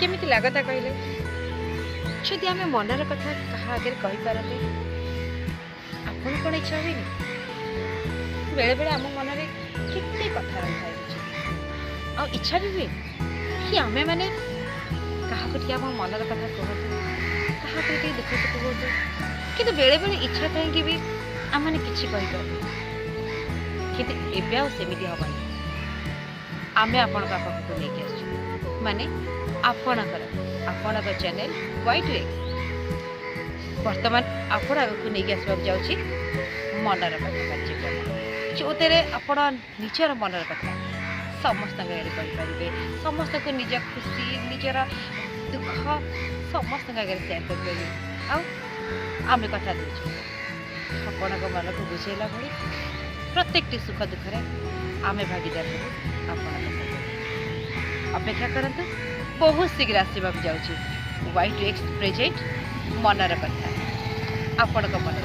କେମିତି ଲାଗନ୍ତା କହିଲେ, ଯଦି ଆମେ ମନର କଥା କାହା ଆଗରେ କହିପାରନ୍ତେ? ଆପଣ କ'ଣ ଇଚ୍ଛା ହୁଏନି? ବେଳେବେଳେ ଆମ ମନରେ କେତେ କଥା ରହିଥାଏ, ବୁଝିଲେ? ଆଉ ଇଚ୍ଛା ବି ହୁଏ କି ଆମେମାନେ କାହାକୁ ଟିକେ ଆମ ମନର କଥା କୁହନ୍ତୁ, କାହାକୁ ଟିକେ ଦୁଃଖ ସୁଖ ହୁଅନ୍ତୁ। କିନ୍ତୁ ବେଳେବେଳେ ଇଚ୍ଛା ଥାଇକି ବି ଆମେମାନେ କିଛି କହିପାରୁନୁ। କିନ୍ତୁ ଏବେ ଆଉ ସେମିତି ହେବନି। ଆମେ ଆପଣଙ୍କ ପାଖକୁ ନେଇକି ଆସିଛୁ, ମାନେ ଆପଣଙ୍କ ଚ୍ୟାନେଲ୍ ୱାଇ ଟୁ ଏକ୍ସ ବର୍ତ୍ତମାନ ଆପଣ ଆଗକୁ ନେଇକି ଆସିବାକୁ ଯାଉଛି ମନର କଥା କାର୍ଯ୍ୟକ୍ରମ, ଯେଉଁଥିରେ ଆପଣ ନିଜର ମନର କଥା ସମସ୍ତଙ୍କ ଆଗରେ କହିପାରିବେ, ସମସ୍ତଙ୍କୁ ନିଜ ଖୁସି, ନିଜର ଦୁଃଖ ସମସ୍ତଙ୍କ ଆଗରେ ସେୟାର କରିପାରିବେ। ଆଉ ଆମେ କଥା ଦେଉଛୁ, ଆପଣଙ୍କ ମନକୁ ବୁଝେଇଲା ଭଳି ପ୍ରତ୍ୟେକଟି ସୁଖ ଦୁଃଖରେ ଆମେ ଭାଗିଦାର ହେବୁ ଆପଣଙ୍କ ସହିତ। ଅପେକ୍ଷା କରନ୍ତୁ, ବହୁତ ଶୀଘ୍ର ଆସିବାକୁ ଯାଉଛି ୱାଇ ଟୁ ଏକ୍ସ ପ୍ରେଜେଣ୍ଟ ମନର କଥା, ଆପଣଙ୍କ ମନର